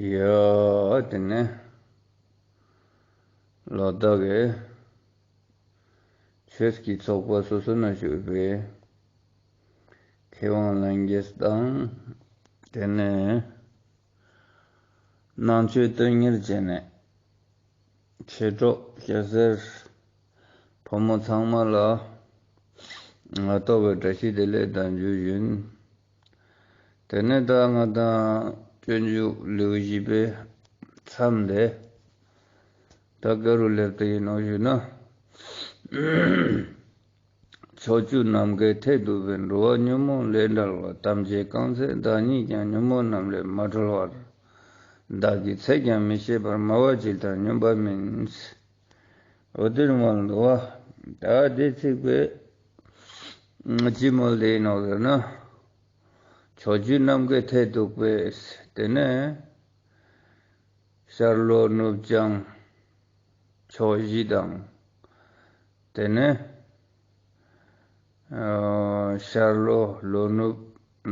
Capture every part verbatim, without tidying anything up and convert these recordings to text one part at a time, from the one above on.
ཡ། དེ་ནས་ལོ་ཟླ་གི་ཆོས་ཀྱི་ཚོགས་པ་སོ་སོ་ན་བཞུགས་པའི་མཁས་དབང་ལྷན་རྒྱས་དང་། དེ་ནས་ནང་ཆོས་དོན་གཉེར་བྱས་ནས་མཆེད་གྲོགས་སྐྱ་སེར་ཕོ་མོ་ཚང་མ་ལ་ང་ཏོག་པའི་བཀྲ་ཤིས་བདེ་ལེགས་དང་འཇུ་བཞིན། དེ་ནས་ད་ང་དང་སྤྱོད་འཇུག་ལེའུ་བཞི་པའི་མཚམས་དེ་ད་ག་རུ་སླེབས་ཏེ་ཡིན་ནོ་ཞུ་ན། ཕྱོགས་བཅུ་ནམ་མཁའི་མཐས་གཏུགས་པའི་འགྲོ་བ་ཉོན་མོངས་ལས་བསྒྲལ་བ། ཐམས་ཅད་རྐང་རྩེ་བདག་ཉིད་ཀྱང་། ཉོན་མོངས་རྣམས་ལས་མ་གྲོལ་བར། བདག་གིས་ཚད་ཀྱང་མི་ཤེས་པར། སྨྲ་བ་ཇི་ལྟར་སྨྱོན་པ་མིན། འོ་དེ་རུ་མ་འདུག་བ། ད་དེ་ཚིག་པའི་ཅི་མོལ་དེ་ཡིན་ནོ་ཟེར་ན། ཕྱོགས་བཅུ་ནམ་མཁའི་མཐས་གཏུགས་པའི། དེ་ནས་ཤར་ལྷོ་ནུབ་བྱང་ཕྱོགས་བཞི་དང་། དེ་ནས་ཨ་ཤར་ལྷོ་ལྷོ་ནུབ་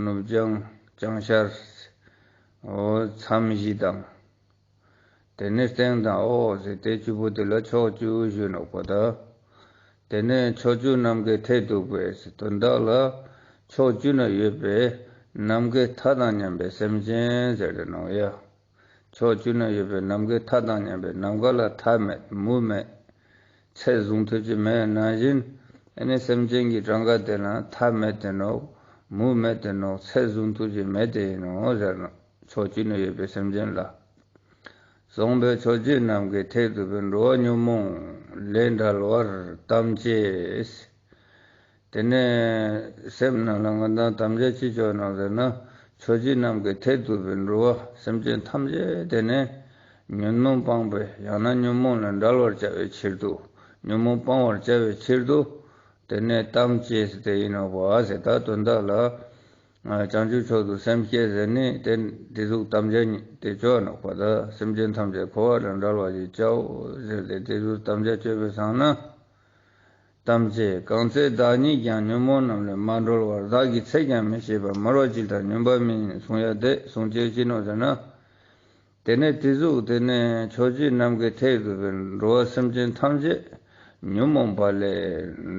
ནུབ་བྱང་བྱང་ཤར། འོ་མཚམས་བཞི་དང་། དེ་ནས་སྟེང་དང་འོག་ཟེར་དེ་བཅུ་པོ་དེ་ལ་ཕྱོགས་བཅུ་ཞུ་ནོག་པ་ད། དེ་ནས་ཕྱོགས་བཅུ་ནམ་མཁའི་མཐས་གཏུགས་པའི་དོན་དག་ལ། ཕྱོགས་བཅུ་ན་ཡོད་པའི་ནམ་མཁའི་མཐའ་དང་མཉམ་པའི་སེམས་ཅན་ཟེར་ཏེ་ནོག་ཡ། ཕྱོགས་བཅུ་ན་ཡོད་པའི་ནམ་མཁའི་མཐའ་དང་མཉམ་པའི། ནམ་མཁའ་ལ་མཐའ་མེད་མུ་མེད་ཚད་བཟུང་ཐུབ་ཀྱི་མེད་ནང་བཞིན། ཨ་ནི་སེམས་ཅན་གྱི་གྲངས་ཀ་དེ་ལ་མཐའ་མེད་དེ་ནོག་མུ་མེད་དེ་ནོག་ཚད་བཟུང་ཐུབ་ཀྱི་མེད་དེ་ཡིན་ནོ་ཟེར་ནོག་ཕྱོགས་བཅུ་ན་ཡོད་པའི་སེམས་ཅན་ལ། གསུངས་པའི་ཕྱོགས་བཅུ་ནམ་མཁའི་མཐས་གཏུགས་པའི། འགྲོ་བ་ཉོན་མོངས་ལས་བསྒྲལ་བར་དམ་བཅས། དེ་ནས་སེམས་ནང་ལ་ང་དང་དམ་བཅའ་ཅི་བཅོ་ནོ་ཟེར་ན། ཕྱོགས་བཅུ་ནམ་མཁའི་མཐས་གཏུགས་པའི་འགྲོ་བ་སེམས་ཅན་ཐམས་ཅད་དེ་ནས་ཉོན་མོངས་སྤངས་པའི་ཡང་ན་ཉོན་མོངས་ལས་བསྒྲལ་བར་བྱ་བའི་ཕྱིར་དུ། ཉོན་མོངས་སྤང་བར་བྱ་བའི་ཕྱིར་དུ། དེ་ནས་དམ་བཅས་ཟེར་དེ་ཡིན་ནོ་བ་ཟེར། ད་དོན་དག་ལ། བྱང་ཆུབ་མཆོག་ཏུ་སེམས་བསྐྱེད་ཟེར་ནི་དེ་དེ་ཟུག་དམ་བཅའ་ཉིད་དེ་བཅོ་ནོག་པ་ད། སེམས་ཅན་ཐམས་ཅད་འཁོར་བ་ལས་བསྒྲལ་བར་བྱའོ་ཟེར་ཏེ་དེ་ཟུག་དམ་བཅའ་བཅོས་པའི་སང་ན། ཐམས་ཅད་རྐང་རྩེ་བདག་ཉིད་ཀྱང་། ཉོན་མོངས་རྣམས་ལས་མ་གྲོལ་བར། བདག་གིས་ཚད་ཀྱང་མི་ཤེས་པར། སྨྲ་བ་ཇི་ལྟར་སྨྱོན་པ་མིན། གསུང་ཡ་དེ་གསུང་བྱེད་ཅི་ནོ་ཟེར་ན། དེ་ནས་དེ་ཟུག་དེ་ནས་ཕྱོགས་བཅུ་ནམ་མཁའི་མཐས་གཏུགས་པའི་འགྲོ་བ་སེམས་ཅན་ཐམས་ཅད་ཉོན་མོངས་པ་ལས་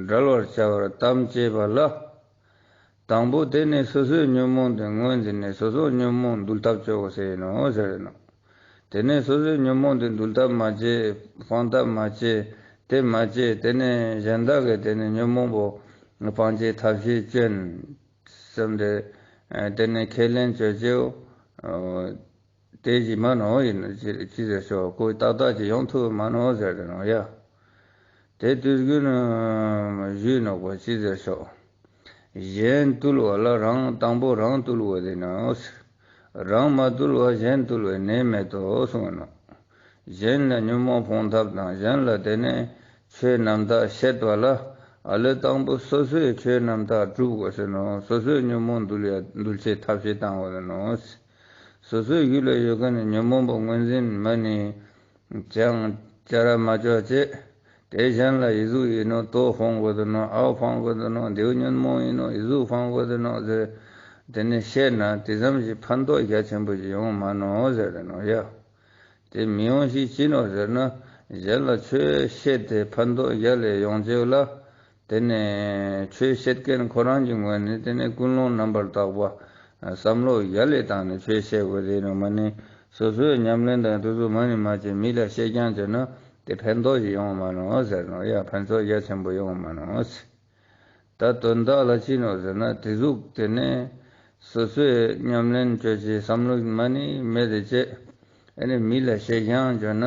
བསྒྲལ་བར་བྱ་བར་དམ་བཅས་པ་ལ། དང་པོ་དེ་ནི་སོ་སོའི་ཉོན་མོངས་དེ་ངོས་འཛིན་ནས་སོ་སོའི་ཉོན་མོངས་འདུལ་ཐབས་བཅོ་དགོས་ཟེར་ནོ་ཟེར་ནོ། དེ་ནས་སོ་སོའི་ཉོན་མོངས་དེ་འདུལ་ཐབས་མ་བྱེད། སྤང་ཐབས་མ་བྱེད། དེ་མ་བྱེད་དེ་ནས་གཞན་དག་གིས་དེ་ནས་ཉོན་མོངས་པོ་སྤང་བྱེད་ཐབས་ཤེས་སྐྱོན་བསམ་སྟེ། དེ་ནས་ཁས་ལེན་བཅོ་བྱའོ། དེ་ཅི་མ་ནོ་ཡིན་ཅི་ཅི་ཟེར་ཤོག་ཁོ་ཏག་ཏག་ཅིག་ཡོང་ཐུབ་མ་ནོ་ཟེར་ཏེ་ནོ་ཡ། དེ་དུས་ཀུན་ཞུས་ནོ་གོ་ཅི་ཟེར་ཤོག་གཞན་བཏུལ་བ་ལ་རང་དང་པོ་རང་བཏུལ་བ་དེ་ནོ། རང་མ་བཏུལ་བ་གཞན་བཏུལ་བའི་གནས་མེད་དོ་གསུངས་ནོ། གཞན་ལ་ཉོན་མོངས་སྤོང་ཐབས་དང་གཞན་ལ་དེ་ནས་ཆོས་རྣམ་དག་བཤད་པ་ལ། ཨ་ལེ་དང་པོ་སོ་སོས་ཆོས་རྣམ་དག་སྒྲུབ་དགོས་ཟེར་ནོ། སོ་སོའི་ཉོན་མོངས་འདུལ་ཡ་འདུལ་བྱེད་ཐབས་ཤེས་བཏང་བ་ཟེར་ནོ། སོ་སོའི་རྒྱུད་ལ་ཡོད་མཁན་ནི་ཉོན་མོངས་པ་ངོས་འཛིན་མ་ནི་ཅང་ཅ་ར་མ་ཅོ་བྱེད། དེ་གཞན་ལ་ཡི་གཟུགས་ཡིན་ནོ་ལྟོ་སྤང་དགོས་དོ་ནོ། ཨའུ་སྤང་དགོས་དོ་ནོ། དེའུ་ཉོན་མོངས་ཡིན་ནོ་ཡི་གཟུགས་སྤང་དགོས་དོ་ནོ་ཟེར། དེ་ནི་བཤད་ན་དེ་ཙམ་ཞིག་ཕན་ཐོགས་རྒྱ་ཆེན་པོ་ཞིག་ཡོང་མ་ནོ་ཟེར་ཏེ་ནོ་ཡ། དེ་མི་ཡོང་ཞིག་ཅི་ནོ་ཟེར་ན། གཞན་ལ་ཆོས་བཤད་དེ་ཕན་ཐོགས་རྒྱ་ལས་ཡོང་བྱེད་ལ། དེ་ནས་ཆོས་བཤད་མཁན་ཁོ་རང་གི་ངོས་ནས་དེ་ནས་ཀུན་སློང་རྣམ་པར་དག་པ་བསམ་བློ་ཡར་ལས་བཏང་ནས་ཆོས་བཤད་དགོས་དེ་ནི་མ་ནི་སོ་སོའི་ཉམས་ལེན་དང་དེ་ཚོ་མ་ནི་མ་བྱེད་མི་ལ་བཤད་རྐྱང་བྱས་ན་དེ་ཕན་ཐོགས་ཞིག་ཡོང་མ་ནོ་ཟེར་ནོ་ཡ། ཕན་ཐོགས་རྒྱ་ཆེན་པོ་ཡོང་མ་ནོ་ཟེར། ད་དོན་དག་ལ་ཅི་ནོ་ཟེར་ན་དེ་ཟུག་དེ་ནས་སོ་སོའི་ཉམས་ལེན་བཅོ་བྱེད་བསམ་བློ་མ་ནི་མེད་དེ་བྱེད། ཨ་ནི་མི་ལ་བཤད་རྐྱང་བྱས་ན་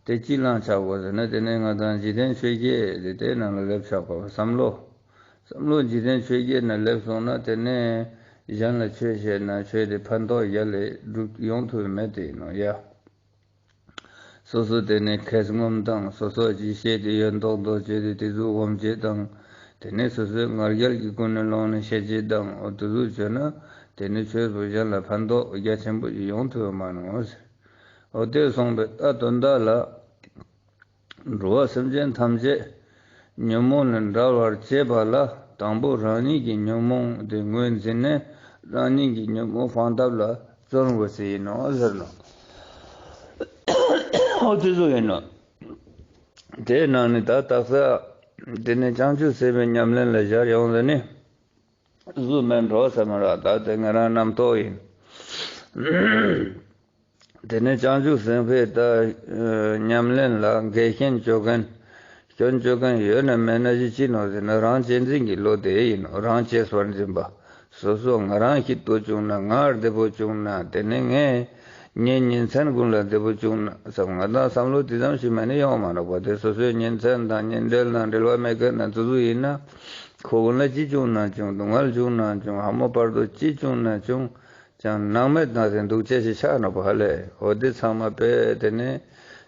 དེ་ཅི་ལང་ཆགས་དགོས་ཟེར་ན་དེ་ནས་ང་དང་འཇིག་རྟེན་ཆོས་བརྒྱད་དེ་དེ་ནང་ལ་སླེབས་ཆོག་པ་བསམ་བློ། བསམ་བློ་འཇིག་རྟེན་ཆོས་བརྒྱད་ནང་སླེབས་སོང་ན་དེ་ནས་གཞན་ལ་ཆོས་བཤད་ན་ཆོས་དེ་ཕན་ཐོགས་ཡར་ལས་སྒྲུབ་ཡོང་ཐུབ་མེད་དེ་ཡིན་ནོ་ཡ། སོ་སོ་དེ་ནས་ཁེ་ངོམ་དང་སོ་སོ་ཅི་བཤད་དེ་ཡོད་མདོག་མདོག་བྱས་ཏེ་དེ་ཚོ་ངོམ་བྱེད་དང་། དེ་ནས་སོ་སོའི་ང་རྒྱལ་གྱི་ཀུན་ནས་ལོང་ནས་བཤད་བྱེད་དང་འོ་དེ་ཚོ་བྱས་ན་དེ་ནས་ཆོས་པོ་གཞན་ལ་ཕན་ཐོགས་རྒྱ་ཆེན་པོ་ཞིག་ཡོང་ཐུབ་མ་ནོ་ཟེར། འོ་དེ་གསུངས་པའི་ད་དོན་དག་ལ། འགྲོ་བ་སེམས་ཅན་ཐམས་ཅད་ཉོན་མོངས་ལས་བསྒྲལ་བར་བྱེད་པ་ལ་དང་པོ་རང་ཉིད་ཀྱི་ཉོན་མོངས་དེ་ངོས་འཛིན་ནས་རང་ཉིད་ཀྱི་ཉོན་མོངས་སྤང་ཐབས་ལ་བརྩོན་དགོས་ཟེར་ཡིན་ནོ་ཟེར་ནོ། ཨོ་དེ་ཚོ་ཡིན་ནོ། དེའི་ནང་ནས་ད་དག་ས་དེ་ནས་བྱང་ཆུབ་སེམས་དཔའི་ཉམས་ལེན་ལ་སྦྱར་ཡོང་ཟེར་ནི། གཟུགས་མེད་འགྲོ་ས་མ་ར་ད་དེ་ང་རང་རྣམ་རྟོག་ཡིན། དེ་ནས་བྱང་ཆུབ་སེམས་དཔའི་ད་ཉམས་ལེན་ལ་འགལ་རྐྱེན་བཅོ་མཁན། སྐྱོན་བཅོ་མཁན་ཡོད་ན་མེད་ན་ཅི་ཅི་ནོ་ཟེར་ན་རང་གཅེས་འཛིན་གྱི་བློ་དེ་ཡིན་ནོ། རང་གཅེས་པར་འཛིན་པ། སོ་སོ་ང་རང་ཤི་སྡོད་བྱུང་ན། ང་བདེ་པོ་བྱུང་ན། དེ་ནས་ངས་ངའི་ཉིན་མཚན་ཀུན་ལ་བདེ་པོ་བྱུང་ན་བསམ། ང་དང་བསམ་བློ་དེ་ཙམ་ཞིག་མེད་ན་ཡོང་མ་ནོག་པ། དེ་སོ་སོའི་ཉིན་མཚན་དང་ཉིན་འབྲེལ་དང་འབྲེལ་བ་མེད་མཁན་དང་དེ་ཚོ་ཡིན་ན། ཁོ་ཀུན་ལ་ཅི་བྱུང་ན་བྱུང་། སྡུག་བསྔལ་བྱུང་ན་བྱུང་། ཧ་མོ་བར་དོ་ཅི་བྱུང་ན་བྱུང་། ཅང་སྣང་མེད་ན་ཟེར་འདུག་ཅེས་ཤིག་ཆགས་ནོག་པ་ཧ་ལས། འོ་དེ་ཚང་མ་དཔེ་དེ་ནས་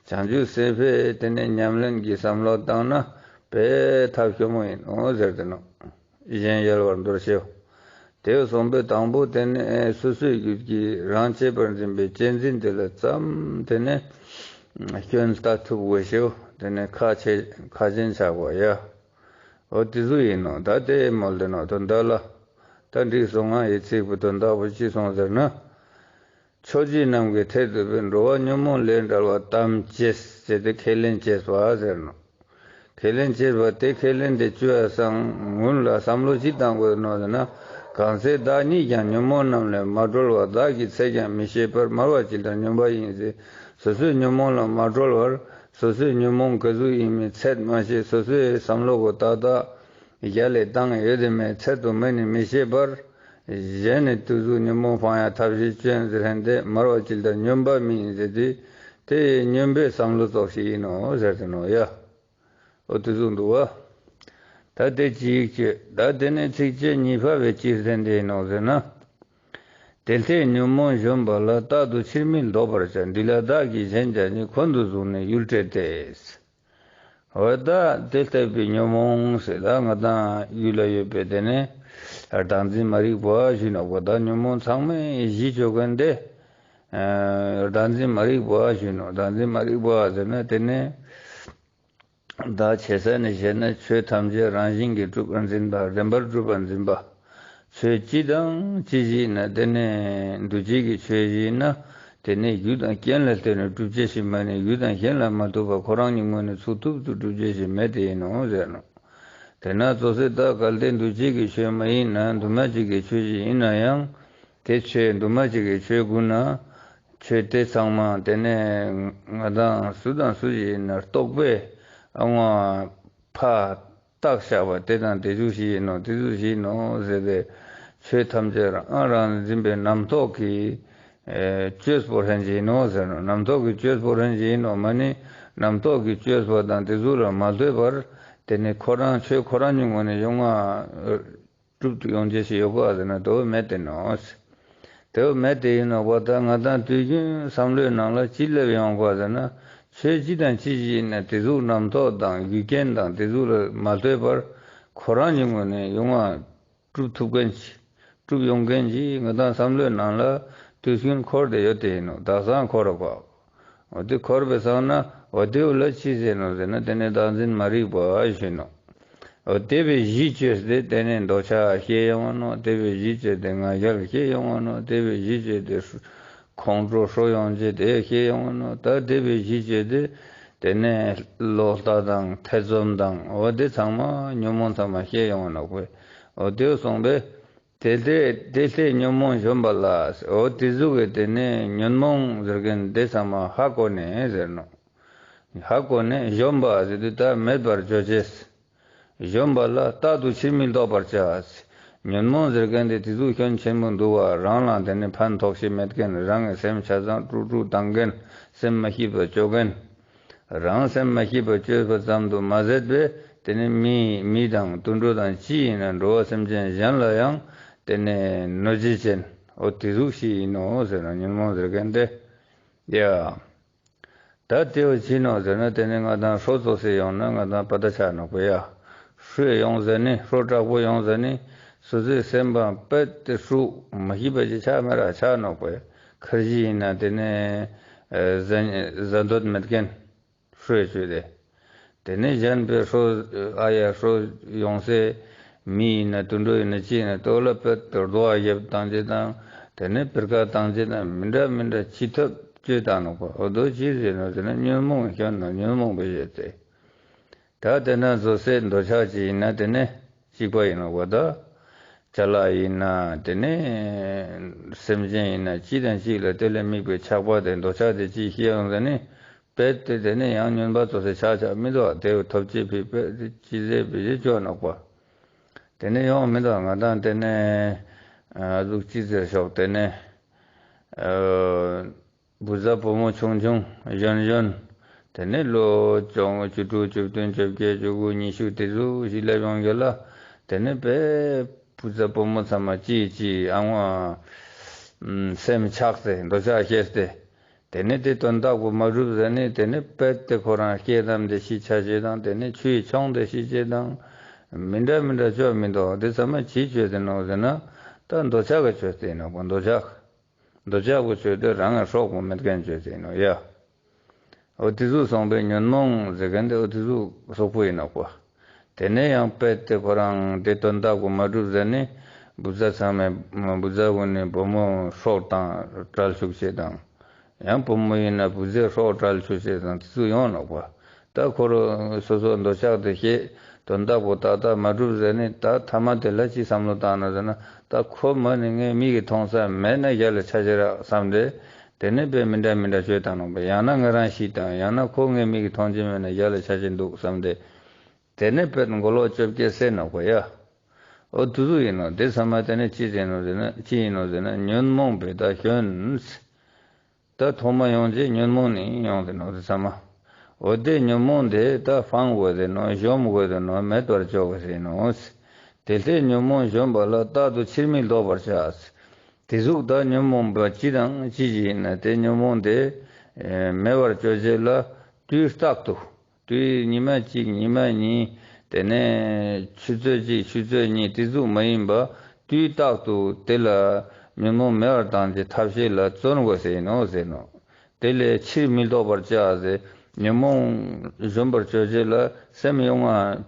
བྱང་ཆུབ་སེམས་དཔའི་དེ་ནས་ཉམས་ལེན་གྱི་བསམ་བློ་བཏང་ན་དཔེ་ཐབས་སྐྱོ་མོ་ཡིན་ནོ་ཟེར་དེ་ནོ། གཞན་ཡལ་བར་འདོར་ཤེས། དེ་གསུངས་པའི་དང་པོ་དེ་ནས་སོ་སོའི་རྒྱུད་ཀྱི་རང་གཅེས་པར་འཛིན་པའི་གཅེས་འཛིན་དེ་ལ་ཙམ་དེ་ནས་སྐྱོན་ལྟ་ཐུབ་དགོས་ཤེས། དེ་ནས་ཁ་ཆེ་ཁ་ཆེན་ཆགས་པ་ཡ། འོ་དེ་ཚོ་ཡིན་ནོ། ད་དེ་མོལ་དེ་ནོ་དོན་དག་ལ། ད་འགྲིག་སོང་ང་ཡི་ཚིག་པོ་དོན་དག་པོ་ཅི་སོང་ཟེར་ན། ཆོས་བརྒྱུད་རྣམས་ཀྱི་ཐད་དུ་བས་འགྲོ་བ་ཉོན་མོངས་ལས་བྲལ་བ་ཐམས་ཅད་ཟེར་ཏེ་ཁས་ལེན་བྱས་པ་ཟེར་ནོ། ཁས་ལེན་བྱས་པ་དེ་ཁས་ལེན་དེ་བཅོས་ཡ་སང་སྔོན་ལ་བསམ་བློ་ཅི་བཏང་དགོས་ནོ་ཟེར་ན། གང་ཚེ་བདག་ཉིད་ཀྱང་ཉོན་མོངས་རྣམས་ལས་མ་གྲོལ་བར། བདག་གི་ཚེ་ཀྱང་མི་ཤེས་པར། མར་བ་ཇི་ལྟར་སྨྱོན་པ་ཡིན་ཟེར། སོ་སོའི་ཉོན་མོངས་ལ་མ་གྲོལ་བར། སོ་སོའི་ཉོན་མོངས་ག་ཟུག་ཡིན་མིན་ཚད་མ་ཤེས། སོ་སོའི་བསམ་བློ་གོ་ཏག་ཏག་རྒྱ་ལས་བཏང་ཡོད་དེ་མེད་ཚད་དུ་མེད་ནི་མི་ཤེས་པར། གཞན་ནི་དུས་གཟུགས་ཉོན་མོངས་སྤང་ཡང་ཐབས་ཤེས་སྐྱོན་ཟེར་ཧན་ཏེ་མར་བ་ཇི་ལྟར་སྨྱོན་པ་མིན་ཟེར་དུས། དེ་སྨྱོན་པའི་བསམ་བློ་ཙོགས་ཤིག་ཡིན་ནོ་ཟེར་དུ་ནོ་ཡ། འོ་དུས་གཟུགས་འདུག་བ། ད་དེ་གཅིག་བཅོས། ད་དེ་ནས་ཚིགས་བཅད་གཉིས་པ་བས་ཅི་ཟེར་དེ་ཡིན་ནོ་ཟེར་ན། དེ་ལྟས་ཉོན་མོངས་གཞོམ་པ་ལ། རྟག་ཏུ་ཕྱིར་མི་ལྡོག་པར་བྱ། འདི་ལ་བདག་གིས་གཞན་ཀྱང་ཉིད། འཁོན་དུ་བཟུང་ནས་ཡུལ་བྲལ་ཏེ། འོ་ད་དེ་ལྟ་བུའི་ཉོན་མོངས་ཟེར་ད་ང་དང་ཡུལ་ལ་ཡོད་པའི་དེ་ནས་བདག་འཛིན་མ་རིག་པ་ཞུས་ནོག་པ། ད་ཉོན་མོངས་ཚང་མའི་གཞི་བཅོ་མཁན་དེ་བདག་འཛིན་མ་རིག་པ་ཞུས་ནོག་བདག་འཛིན་མ་རིག་པ་ཟེར་ན་དེ་ནས། བདག་ཆེ་ས་ནས་བཤད་ན་ཆོས་ཐམས་ཅད་རང་བཞིན་གྱིས་གྲུབ་པར་འཛིན་པ། རིམ་པར་གྲུབ་པར་འཛིན་པ། ཆོས་སྤྱི་དང་ཅི་ཞིག་ཡིན་ན་དེ་ནས་འདུ་བྱེད་ཀྱི་ཆོས་ཞིག་ཡིན་ན་དེ་ནས་རྒྱུ་དང་རྐྱེན་ལ་ལྟོས་ནས་གྲུབ་ཅེས་ཤིག་མ་ནས་རྒྱུ་དང་རྐྱེན་ལ་མ་ཐུག་པར་ཁོ་རང་གི་ངོས་ནས་ཚུགས་ཐུབ་ཏུ་གྲུབ་ཅེས་ཤིག་མེད་དེ་ཡིན་ནོ་ཟེར་ནོ། དེས་ན་ཙོགས་སེ་ད་གལ་ཏེ་འདུ་བྱེད་ཀྱི་ཆོས་མ་ཡིན་ན་འདུས་མ་བྱས་ཀྱི་ཆོས་ཤིག་ཡིན་ན་ཡང་དེ་ཆོས་འདུས་མ་བྱས་ཀྱི་ཆོས་ཀུན་ན། ཆོས་དེ་ཚང་མ་དེ་ནས་ང་དང་སུ་དང་སུ་ཞིག་ཡིན་ན་རྟོག་པས་ཨ་ང་ཕ་བཏགས་བཞག་པ་དེ་དང་དེ་ཚོ་ཞིག་ཡིན་ནོ། དེ་ཚོ་ཞིག་ཡིན་ནོ་ཟེར་ཏེ་ཆོས་ཐམས་ཅད་རང་རང་འཛིན་པའི་རྣམ་རྟོག་གི་ཨེ་བཅོས་པོ་ཧྲན་ཞིག་ཡིན་ནོ་ཟེར་ནོ། རྣམ་རྟོག་གི་བཅོས་པོ་ཧྲན་ཞིག་ཡིན་ནོ་མ་ནི་རྣམ་རྟོག་གི་བཅོས་པ་དང་དེ་ཚོ་ལ་མ་ལྟོས་པར་དེ་ནི་ཁོ་རང་ཆོས་ཁོ་རང་གི་ངོས་ནས་ཡོང་བ། གྲུབ་ཏུ་ཡོང་རྒྱུ་ཞིག་ཡོད་གོ་ཟེར་ན་དེ་བོ་མེད་དེ་ནོ། དེ་བོ་མེད་དེ་ཡིན་ནོ་གོ་ད་ང་དང་དུས་རྒྱུན་བསམ་བློའི་ནང་ལ་ཅི་སླེབས་ཡོང་གོ་ཟེར་ན་ཆོས་ཅི་དང་ཅི་ཞིག་ཡིན་ན་དེ་ཟུག་རྣམ་རྟོག་དང་རྒྱུ་རྐྱེན་དང་དེ་ཟུག་ལ་མ་ལྟོས་པར་ཁོ་རང་གི་ངོས་ནས་ཡོང་བ་གྲུབ་ཐུབ་མཁན་ཞིག་གྲུབ་ཡོང་མཁན་ཞིག་ང་དང་བསམ་བློའི་ནང་ལ་དུས་རྒྱུན་འཁོར་ཏེ་ཡོད་དེ་ཡིན་ནོ། དག་སང་འཁོར་རོ་གོ་འོ་དེ་འཁོར་བའི་སང་ན་འོ་དེ་བོ་ལ་ཅི་ཟེར་ནོ་ཟེར་ན་དེ་ནས་བདག་འཛིན་མ་རིག་པ་ཞུས་ནོ། འོ་དེ་བས་གཞི་བཅོས་ཏེ་དེ་ནས་འདོད་ཆགས་སྐྱེ་ཡོང་བ་ནོ། དེ་བས་གཞི་བཅོས་ཏེ་ང་རྒྱལ་སྐྱེ་ཡོང་བ་ནོ། དེ་བས་གཞི་བཅོས་ཏེ་ཁོང་ཁྲོ་ཧྲོ་ཡོང་རྒྱུ་དེ་སྐྱེ་ཡོང་བ་ནོ། ད་དེ་བས་གཞི་བཅོས་ཏེ་དེ་ནས་ལོག་ལྟ་དང་ཐེ་ཚོམ་དང་འོ་དེ་ཚང་མ་ཉོན་མོངས་ཚང་མ་སྐྱེ་ཡོང་བ་ནོ་གོ་འོ་དེ་སོང་པས། དེ་ལྟས་དེ་ལྟས་ཉོན་མོངས་གཞོམ་པ་ལ། འོ་དེ་ཟུག་གི་དེ་ནས་ཉོན་མོངས་ཟེར་མཁན་དེ་ཚང་མ་ཧ་གོ་ནས་ཟེར་ནོ། ཧ་གོ་ནས་གཞོམ་པ་ཟེར་དུས་ད་མེད་པར་བྱོ་ཅེས། གཞོམ་པ་ལ་རྟག་ཏུ་ཕྱིར་མི་ལྡོག་པར་བྱ། ཉོན་མོངས་ཟེར་མཁན་དེ་དེ་ཟུག་སྐྱོན་ཆེན་པོ་འདུག་བ། རང་ལ་དེ་ནས་ཕན་ཐོགས་ཤེས་མེད་མཁན། རང་གི་སེམས་ཆ་ཚང་དཀྲུག་དཀྲུག་བཏང་མཁན། སེམས་མ་སྐྱིད་པ་བཅོ་མཁན། རང་སེམས་མ་སྐྱིད་པ་བཅོས་པ་ཙམ་དུ་མ་ཟད་པས་དེ་ནི་མི་མི་དང་དུད་འགྲོ་དང་ཅི་ཡིན་ན་འགྲོ་བ་སེམས་ཅན་གཞན་ལ་ཡང་དེ་ནི་གནོད་བྱེད་ཅན་འོ་དེ་ཟུག་ཞིག་ཡིན་ནོ་ཟེར་ན་ཉོན་མོངས་ཟེར་མཁན་དེ། ཡ། ད་དེ་བ་ཅི་ནོ་ཟེར་ན་དེ་ནི་ང་དང་ཧྲོ་ཙོགས་སེ་ཡོང་ན་ང་དང་པ་ད་ཆགས་ནོ་གོ་ཡ། ཧྲོས་ཡོང་ཟེར་ནི་ཧྲོ་དྲག་པོ་ཡོང་ཟེར་ནི་སོ་སོའི་སེམས་པ་པད་དེ་ཧྲུ་མ་སྐྱིད་པ་ཅིག་ཆགས་མེད་ར་ཆགས་ནོ་གོ་ཡ། ཁར་ཇི་ཡིན་ན་དེ་ནི་ཨ་ཟ་ཟ་འདོད་མེད་མཁན། ཧྲོས་བཅོས་ཏེ། དེ་ནས་གཞན་པའི་ཧྲོ་ཨ་ཡ་ཧྲོ་ཡོང་སའི་མི་ཡིན་ན་དུད་འགྲོ་ཡིན་ན་ཅི་ཡིན་ན་ལྟོ་ལ་པད་དུ་རྡོ་བ་བརྒྱབ་བཏང་རྗེས་དང་དེ་ནས་པིར་ཀ་བཏང་རྗེས་དང་མི་འདྲ་མི་འདྲ་ཅི་ཐབས་ བཅོས་བཏང་ནོག་པ། འོ་དོ་ཅི་ཟེར་ནོ་ཟེར་ན་ཉོན་མོངས་སྐྱོན་ནོ། ཉོན་མོངས་པའི་ཡོད་དེ། ད་དེ་ན་བཟོ་སའི་འདོད་ཆགས་ཅིག་ཡིན་ན་དེ་ནི་གཅིག་པ་ཡིན་ནོག་པ། ད་ཅ་ལག་ཡིན་ན་དེ་ནི་སེམས་ཅན་ཡིན་ན་གཅིག་དང་གཅིག་ལ་དེ་ལ་དམིགས་པའི་ཆགས་པ་དེ་འདོད་ཆགས་དེ་གཅིག་སྐྱེས་ཡོང་ཟེར་ནི། རྦད་དེ་དེ་ནི་ཡང་ཉོན་པ་ཙོགས་སེ་ཆགས་ཆགས་མི་འདུག་དེ་ཐོབ་ཅེས་པའི་རྦད་དེ་ཅི་ཟེར་བའི་ཅོ་ནོག་པ། དེ་ནི་ཡོང་མི་འདུག་ང་དང་དེ་ནི་ཨ་ཟུག་ཅི་ཟེར་ཤོག་དེ་ནི་ཨ་བུ་ཚ་བུ་མོ་ཆུང་ཆུང་གཞོན་གཞོན། དེ་ནི་ལོ་བཅོ་ལྔ་བཅུ་དྲུག་བཅུ་བདུན་བཅོ་བརྒྱད་བཅུ་དགུ་ཉི་ཤུ་དེ་ཟུག་ཞིག་སླེབས་ཡོང་རྒྱུ་ལ། དེ་ནི་དཔེ་བུ་ཚ་བུ་མོ་ཚང་མ་ཅིག་ཅིག་ཨ་ངོ་སེམས་ཆགས་ཏེ་འདོད་ཆགས་སྐྱེས་ཏེ། དེ་ནས་དེ་དོན་དག་པོ་མ་གྲུབ་ཟེར་ནས་དེ་ནས་རྦད་དེ་ཁོ་རང་སྐྱེས་དམ་དེ་ཤི་ཆ་ཤས་དང་དེ་ནས་ཆུ་ཡིས་མཆོངས་ཏེ་ཤི་ཆ་དང་། མི་འདྲ་མི་འདྲ་བཅོས་མི་འདུག་དེ་ཚང་མ་ཅིའི་བཅོས་དེ་ནོག་ཟེར་ན། ད་འདོད་ཆགས་ཀྱི་བཅོས་དེ་ནོག་འདོད་ཆགས། འདོད་ཆགས་པོ་བཅོས་དེ་རང་ངས་སྲོག་པོ་མེད་མཁན་བཅོས་དེ་ནོག་ཡ། འོ་དེ་ཟུག་སོང་པའི་ཉོན་མོངས་ཟེར་མཁན་དེ་འོ་དེ་ཟུག་སོག་པོ་ཡིན་ནོག་པ། དེ་ནས་ཡང་རྦད་དེ་ཁོ་རང་དེ་དོན་དག་པོ་མ་གྲུབ་ཟེར་ནས་བུ་ཚ་ཚང་མས་བུ་ཚ་གུན་ནས་བུ་མོ་སྲོག་དང་བྲལ་བཅུག་ཅེས་དང་། ཡང་བུ་མོ་ཡིན་ན་བུ་ཚའི་སྲོག་བྲལ་བཅུག་ཅེས་དང་དེ་ཚོ་ཡོང་ནོག་པ། ད་ཁོ་རང་སོ་སོ་འདོད་ཆགས་དེ་སྐྱེས། དོན་དག་པོ་ཏག་ཏག་མ་གྲུབ་ཟེར་ནས་ད་ཐ་མ་དེ་ལ་ཅི་བསམ་བློ་བཏང་ན་ཟེར་ན། ད་ཁོ་མ་ནི་ངའི་མིག་གིས་མཐོང་ས་མེད་ན་རྒྱལ་ལ་ཆ་ཤས་རག་བསམ་སྟེ། དེ་ནས་དཔེ་མི་འདྲ་མི་འདྲ་བཅོས་བཏང་ནོག་པ། ཡང་ན་ང་རང་ཤི་དང་ཡང་ན་ཁོ་ངའི་མིག་གིས་མཐོང་རྒྱུ་མེད་ན་རྒྱལ་ལ་ཆ་ཤས་འདུག་བསམ་སྟེ། དེ་ནས་དཔེ་མགོ་ལོག་བཅོ་བརྒྱད་སད་ནོག་པ་ཡ། འོ་དེ་ཟུག་ཡིན་ནོག་དེ་ཚང་མ་དེ་ནི་ཅི་ཟེར་ནོག་ཟེར་ན་ཅི་ཡིན་ནོག་ཟེར་ན་ཉོན་མོངས་པའི་ད་སྐྱོན། ད་ཐོག་མ་ཡོང་རྗེས་ཉོན་མོངས་ནི་ཡོང་དེ་ནོག་དེ་ཚང་མ། འོ་དེ་ཉོན་མོངས་དེ་ད་སྤང་དགོས་དེ་ནོག་གཞོམ་དགོས་དེ་ནོག་མེད་པར་བཅོ་དགོས་ཟེར་ནོག་དེ་ལྟའི་ཉོན་མོངས་གཞོམ་པ་ལ་རྟག་ཏུ་ཕྱིར་མི་ལྡོག་པར་བྱ། དེ་ཟུག་ད་ཉོན་མོངས་པ་ཅི་དང་ཅི་ཞིག་ཡིན་ན་དེ་ཉོན་མོངས་དེ་མེད་པར་བཅོ་རྗེས་ལ་དུས་རྟག་ཏུ། དུས་ཉི་མ་གཅིག་ཉི་མ་གཉིས། དེ་ནས་ཆུ་ཚོད་གཅིག་ཆུ་ཚོད་གཉིས་དེ་ཟུག་མ་ཡིན་པ། དུས་རྟག་ཏུ་དེ་ལ་ཉོན་མོངས་མེད་པར་བཏང་བྱའི་ཐབས་ཤེས་ལ་བརྩོན་དགོས་ཟེར་ནོག་ཟེར་ནོག་དེ་ལས་ཕྱིར་མི་ལྡོག་པར་བྱ་ཟེར། ཉོན་མོངས་གཞོམ་པར་བྱ་བྱེད་ལ་སེམས་ཡོང་ང་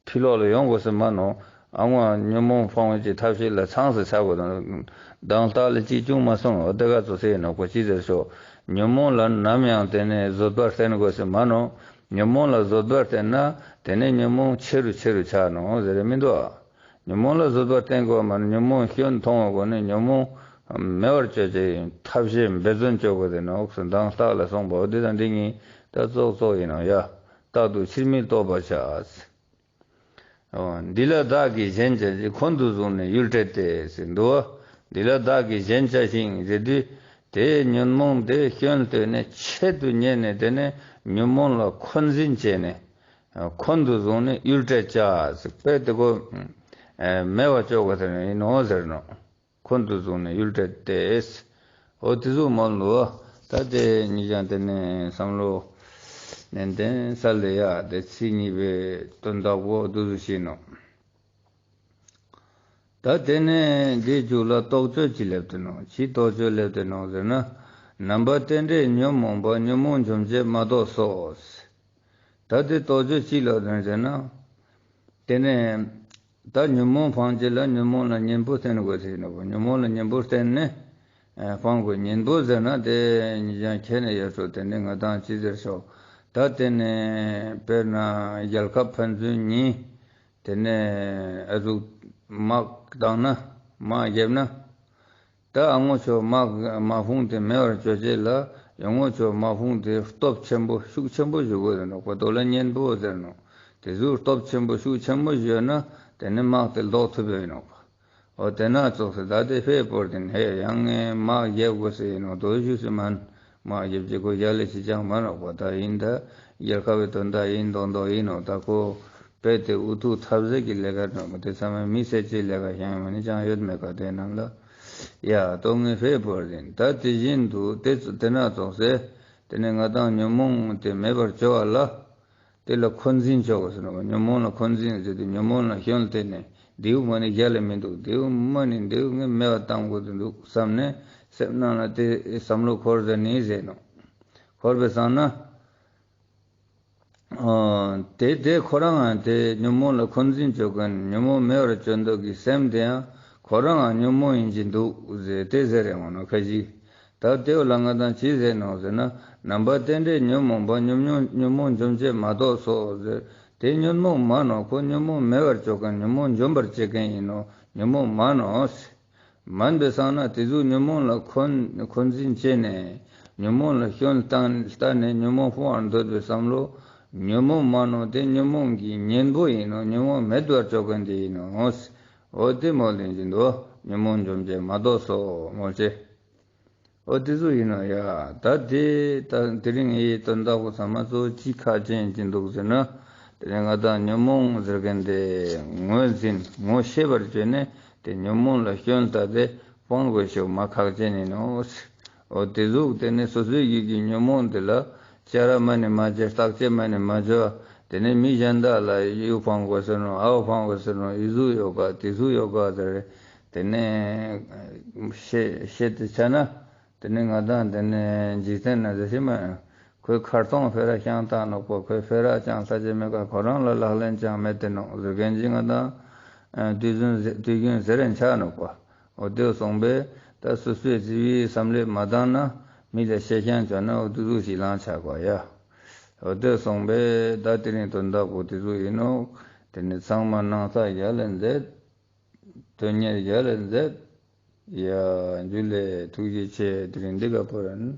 ཕྱི་ལོགས་ལ་ཡོང་དགོས་ཟེར་མ་ནོག་ཨ་ངོ་ཉོན་མོངས་སྤང་བྱའི་ཐབས་ཤེས་ལ་ཚང་ཟེར་བྱ་དགོས་དང་། དང་རྟགས་ལ་ཅི་བྱུང་མ་སོང་འོ་དེ་ག་ཚོ་ཟེར་ནོག་པ་ཅི་ཟེར་ཤོག་ཉོན་མོངས་ལ་ནམ་ཡང་དེ་ནས་བཟོད་པ་བསྟེན་དགོས་ཟེར་མ་ནོག་ཉོན་མོངས་ལ་བཟོད་པ་བསྟེན་ན་དེ་ནས་ཉོན་མོངས་ཆེ་རུ་ཆེ་རུ་ཆགས་ནོག་ཟེར་རེ་མི་འདུག་ཨ། ཉོན་མོངས་ལ་བཟོད་པ་བསྟེན་དགོས་མ་ནི་ཉོན་མོངས་སྐྱོན་མཐོང་བའི་སྒོ་ནས་ཉོན་མོངས་མེད་པར་བཅོ་བྱེད་ཐབས་ཤེས་འབད་བརྩོན་བཅོ་དགོས་ཟེར་ནོག་ཟེར་དང་རྟགས་ལ་སོང་པའོ་འདི་དང་འདི་གཉིས་ད་ཙོག་ཙོག་ཡིན་ནོག་ཡ། རྟག་ཏུ་ཕྱིར་མི་ལྡོག་པར་བྱ། འདི་ལ་བདག་གིས་ཞེན་བྱ་ཞིང་འཁོན་དུ་བཟུང་ནས་ཡུལ་བྲལ་ཏེ་ཟེར་འདུག་བ། འདི་ལ་བདག་གིས་ཞེན་བྱ་ཞིང་ཟེར་དུས་དེ་ཉོན་མོངས་དེ་སྐྱོན་བཏོན་ནས་ཆེད་དུ་གཉེར་ནས་དེ་ནས་ཉོན་མོངས་ལ་འཁོན་འཛིན་བྱས་ནས། འཁོན་དུ་བཟུང་ནས་ཡུལ་བྲལ་བྱ་ཟེར་དཔེ་དེ་གོ་མེད་པར་བཅོ་དགོས་ཟེར་ནས་ཡིན་ནོ་ཟེར་ནོ། འཁོན་དུ་བཟུང་ནས་ཡུལ་བྲལ་ཏེ། འོ་དེ་ཟུག་མོལ་ལོ། ད་དེ་གཉིས་ཀྱང་དེ་ནས་བསམ་བློ་ནན་ཏན་ས་ལེ་ཡ་དེ་ཚིག་གཉིས་པའི་དོན་དག་པོ་དེ་ཟུག་ཤེས་ནོ། ད་དེ་ནས་འདིའི་མཇུག་ལ་རྟོགས་བརྗོད་ཅིག་སླེབས་ཏེ་ནོ། ཅི་རྟོགས་བརྗོད་སླེབས་ཏེ་ནོ་ཟེར་ན། ནམ་པ་རྟེན་འབྲེལ་ཉོན་མོངས་པ་ཉོན་མོངས་འཇོམས་བྱེད་མ་གཏོགས་སོ། ད་དེ་རྟོགས་བརྗོད་ཅིག་ལ་དོན་ཟེར་ན། དེ་ནས་ད་ཉོན་མོངས་སྤང་བྱེད་ལ་ཉོན་མོངས་ལ་གཉེན་པོ་བསྟེན་དགོས་ཟེར་ནོ། ཉོན་མོངས་ལ་གཉེན་པོ་བསྟེན་ནས་སྤང་དགོས། གཉེན་པོ་ཟེར་ན་དེ་ཉིད་ཀྱང་ཁྱེད་ནས་ཡོད་ཚོ་དེ་ནས་ང་དང་ཅི་ཟེར་ཤོག་ད་དེ་ནས་དཔེར་ན་རྒྱལ་ཁབ་ཕན་ཚུན་གཉིས། དེ་ནས་ཨ་ཟུག་དམག་བཏང་ན་དམག་རྒྱབ་ན། ད་ཨ་ངོ་ཆོ་དམག་དམག་དཔུང་དེ་མེད་པར་བཅོ་བྱེད་ལ་ཡང་ངོ་ཆོ་དམག་དཔུང་དེ་སྟོབས་ཆེན་པོ་ཤུགས་ཆེན་པོ་ཞུ་དགོས་ཟེར་ནོ། ཁོ་ཏོ་ལ་གཉེན་པོ་ཟེར་ནོ། དེ་ཟུག་སྟོབས་ཆེན་པོ་ཤུགས་ཆེན་པོ་ཞུས་ན་དེ་ནི་དམག་དེ་ལྡོག་ཐུབ་ཡོད་ནོ། འོ་དེ་ན་ཙོགས་སེ་ད་དེ་ཕེ་པོར་དེ་ནི་ཧེ་ཡང་ངས་དམག་རྒྱབ་དགོས་ཟེར་ཡིན་ནོ་དོ་ཞུ་སེ་མན། དམག་རྒྱབ་ཀྱི་ཁོ་རྒྱ་ལས་ཤི་ཅང་མ་ནོག་པ་ད་ཡིན་ད་རྒྱལ་ཁབ་པའི་དོན་དག་ཡིན་མདོག་མདོག་ཡིན་ནོ་ད་ཁོ། དཔེ་དེ་འུ་ཐུག་ཐབས་ཟད་ཀྱི་ལས་ཀ་ནོ་མ་དེ་ཚང་མ་མི་སེར་སྤྱིའི་ལས་ཀ་ཞིག་མ་ནི་ཅང་ཡོད་མེད་ག་དེ་རྣམས་ལ། ཡ་ལྟོ་ངན་ཕེ་པོར་ཡིན་ད་དེ་བཞིན་དུ་དེ་ཚོ་དེ་ན་ཙོགས་སེ། དེ་ནས་ང་དང་ཉོན་མོངས་དེ་མེད་པར་བཅོ་བ་ལ། དེ་ལ་འཁོན་འཛིན་བཅོ་དགོས་ཟེར་ནོ། ཉོན་མོངས་ལ་འཁོན་འཛིན་ཟེར་དུས་ཉོན་མོངས་ལ་སྐྱོན་བཏོན་ནས་དེའུ་མ་ནི་རྒྱལ་ལ་མི་འདུག་དེའུ་མ་ནི་དེའུ་ངས་མེད་པ་བཏང་དགོས་དུ་འདུག་བསམ་ནས་སེམས་ནང་ལ་དེ་བསམ་བློ་འཁོར་ཟེར་ནི་ཟེར་ནོ། འཁོར་བའི་སང་ན། དེ་དེ་ཁོ་རང་ང་དེ་ཉོན་མོངས་ལ་འཁོན་འཛིན་བཅོ་མཁན་ཉོན་མོངས་མེད་པར་བཅོ་འདོད་ཀྱི་སེམས་དེ་ཡང་ཁོ་རང་ང་ཉོན་མོངས་ཡིན་གྱི་འདུག་ཟེར་དེ་ཟེར་རེ་འོང་ནོ་ཁ་ཅིག་ད་དེ་བོ་ལ་ང་དང་ཅི་ཟེར་ནོག་ཟེར་ན། རྣམ་པ་རྟེན་འབྲེལ་ཉོན་མོངས་པ། ཉོན་མོངས་ཉོན་མོངས་འཇོམས་བྱེད་མ་གཏོགས་སོ་ཟེར། དེ་ཉོན་མོངས་མ་ནོག་ཁོ་ཉོན་མོངས་མེད་པར་བཅོ་མཁན། ཉོན་མོངས་འཇོམས་པར་བྱེད་མཁན་ཡིན་ནོག་ཉོན་མོངས་མ་ནོག་མིན་པའི་སང་ན་དེ་ཟུག་ཉོན་མོངས་ལ་འཁོན་འཁོན་འཛིན་བྱས་ནས། ཉོན་མོངས་ལ་སྐྱོན་བཏང་བལྟས་ནས་ཉོན་མོངས་སྤོང་བར་འདོད་པའི་བསམ་བློ། ཉོན་མོངས་མ་ནོག་དེ་ཉོན་མོངས་ཀྱི་གཉེན་པོ་ཡིན་ནོག་ཉོན་མོངས་མེད་པར་བཅོ་མཁན་དེ་ཡིན་ནོག་འོ་དེ་མོ་ལན་གྱི་འདུག་ཉོན་མོངས་འཇོམས་བྱེད་མ་གཏོགས་སོ་མོ་ཅེ། འོ་དེ་ཚོ་ཡིན་ནོག་ཡ། ད་དེ་ད་དེ་རིང་ངའི་དོན་དག་པོ་ཚང་མ་ཚོ་ཅི་ཁ་ཅན་གྱི་འདུག་ཟེར་ན། དེ་རིང་ང་དང་ཉོན་མོངས་ཟེར་མཁན་དེ་ངོས་འཛིན་ངོ་ཤེས་པར་བྱས་ནས། དེ་ཉོན་མོངས་ལ་སྐྱོན་བལྟས་ཏེ་སྤང་དགོས་ཤོག་མ་ཁག་ཅན་ཡིན་ནོག་འོ་དེ་ཟུག་དེ་ནི་སོ་སོའི་ཡིད་ཀྱི་ཉོན་མོངས་དེ་ལ་བྱ་ར་མ་ནི་མ་བྱེད། བརྟག་དཔྱད་མ་ནི་མ་བྱེད། དེ་ནི་མི་གཞན་དག་ལ་གཡུ་སྤང་དགོས་ཟེར་ནོག་ཨ་བ་སྤང་དགོས་ཟེར་ནོག་ཨི་ཟུག་ཡོད་ག་དེ་ཟུག་ཡོད་ག་ཟེར། དེ་ནས་བཤད་བཤད་དེ་བྱས་ན། དེ་ནས་ང་དང་དེ་ནས་འཇིག་རྟེན་ན་ཟེར་ཞིག་མ། ཁོས་ཁར་ཐོང་ཕེ་ར་བཤང་བཏང་ནོག་པ། ཁོས་ཕེ་ར་བཅང་ས་ཅི་མེད་ཀ་ཁོ་རང་ལ་ལག་ལེན་ཅང་མེད་དེ་ནོག་ཟེར་མཁན་ཅིག་ང་དང་། དུས་རྒྱུན་དུས་རྒྱུན་ཟེར་རན་ཆགས་ནོག་པ། འོ་དེ་སོང་པས་ད་སོ་སོའི་རྩ་བའི་བསམ་བློས་མ་བཏང་ན། མི་ལ་བཤད་ཤང་བྱོས་ན་འོ་དེ་ཟུག་ཞིག་ལངས་ཆགས་གོ་ཡ། འོ་དེ་སོང་པས་ད་དེ་རིང་དོན་དག་པོ་དེ་ཟུག་ཡིན་ནོག་དེ་ནས་ཚང་མ་སྣང་ས་ཡ་ལ་མཛད། དོན་གཉེར་ཡ་ལ་མཛད། ཡ། འཇུ་ལེ། ཐུགས་རྗེ་ཆེ། དེ་རིང་འདི་ག་པོ་རན།